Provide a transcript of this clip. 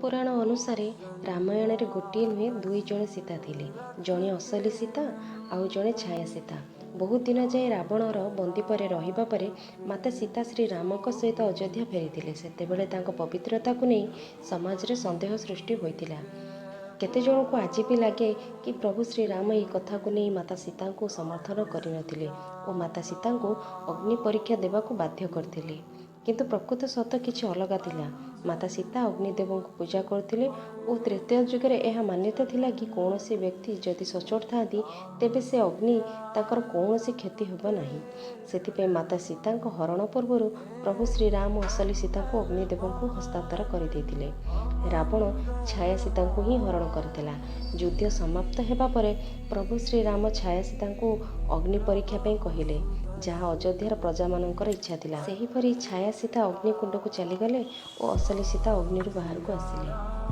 ପୁରାଣ ଅନୁସାରେ ରାମାୟଣରେ ଗୋଟିଏ ନୁହେଁ, ଦୁଇ ଜଣ ସୀତା ଥିଲେ। ଜଣେ ଅସଲି ସୀତା ଆଉ ଜଣେ ଛାୟା ସୀତା। ବହୁତ ଦିନ ଯାଏ ରାବଣର ବନ୍ଦୀପରେ ରହିବା ପରେ ମାତା ସୀତା ଶ୍ରୀରାମଙ୍କ ସହିତ ଅଯୋଧ୍ୟା ଫେରିଥିଲେ। ସେତେବେଳେ ତାଙ୍କ ପବିତ୍ରତାକୁ ନେଇ ସମାଜରେ ସନ୍ଦେହ ସୃଷ୍ଟି ହୋଇଥିଲା। କେତେଜଣଙ୍କୁ ଆଜି ବି ଲାଗେ କି ପ୍ରଭୁ ଶ୍ରୀରାମ ଏହି କଥାକୁ ନେଇ ମାତା ସୀତାଙ୍କୁ ସମର୍ଥନ କରିନଥିଲେ ଓ ମାତା ସୀତାଙ୍କୁ ଅଗ୍ନି ପରୀକ୍ଷା ଦେବାକୁ ବାଧ୍ୟ କରିଥିଲେ। କିନ୍ତୁ ପ୍ରକୃତ ସତ କିଛି ଅଲଗା ଥିଲା। ମାତା ସୀତା ଅଗ୍ନିଦେବଙ୍କୁ ପୂଜା କରୁଥିଲେ ଓ ତ୍ରେତୟା ଯୁଗରେ ଏହା ମାନ୍ୟତା ଥିଲା କି କୌଣସି ବ୍ୟକ୍ତି ଯଦି ସଚୋଟ ଥାଆନ୍ତି, ତେବେ ସେ ଅଗ୍ନି ତାଙ୍କର କୌଣସି କ୍ଷତି ହେବ ନାହିଁ। ସେଥିପାଇଁ ମାତା ସୀତାଙ୍କ ହରଣ ପୂର୍ବରୁ ପ୍ରଭୁ ଶ୍ରୀରାମ ଅସଲି ସୀତାଙ୍କୁ ଅଗ୍ନିଦେବଙ୍କୁ ହସ୍ତାନ୍ତର କରିଦେଇଥିଲେ। ରାବଣ ଛାୟା ସୀତାଙ୍କୁ ହିଁ ହରଣ କରିଥିଲା। ଯୁଦ୍ଧ ସମାପ୍ତ ହେବା ପରେ ପ୍ରଭୁ ଶ୍ରୀରାମ ଛାୟା ସୀତାଙ୍କୁ ଅଗ୍ନି ପରୀକ୍ଷା ପାଇଁ କହିଲେ, ଯାହା ଅଯୋଧ୍ୟାର ପ୍ରଜାମାନଙ୍କର ଇଚ୍ଛା ଥିଲା। ସେହିପରି ଛାୟା ସୀତା ଅଗ୍ନିକୁଣ୍ଡକୁ ଚାଲିଗଲେ ଓ ଅସଲି ସୀତା ଅଗ୍ନିରୁ ବାହାରକୁ ଆସିଲେ।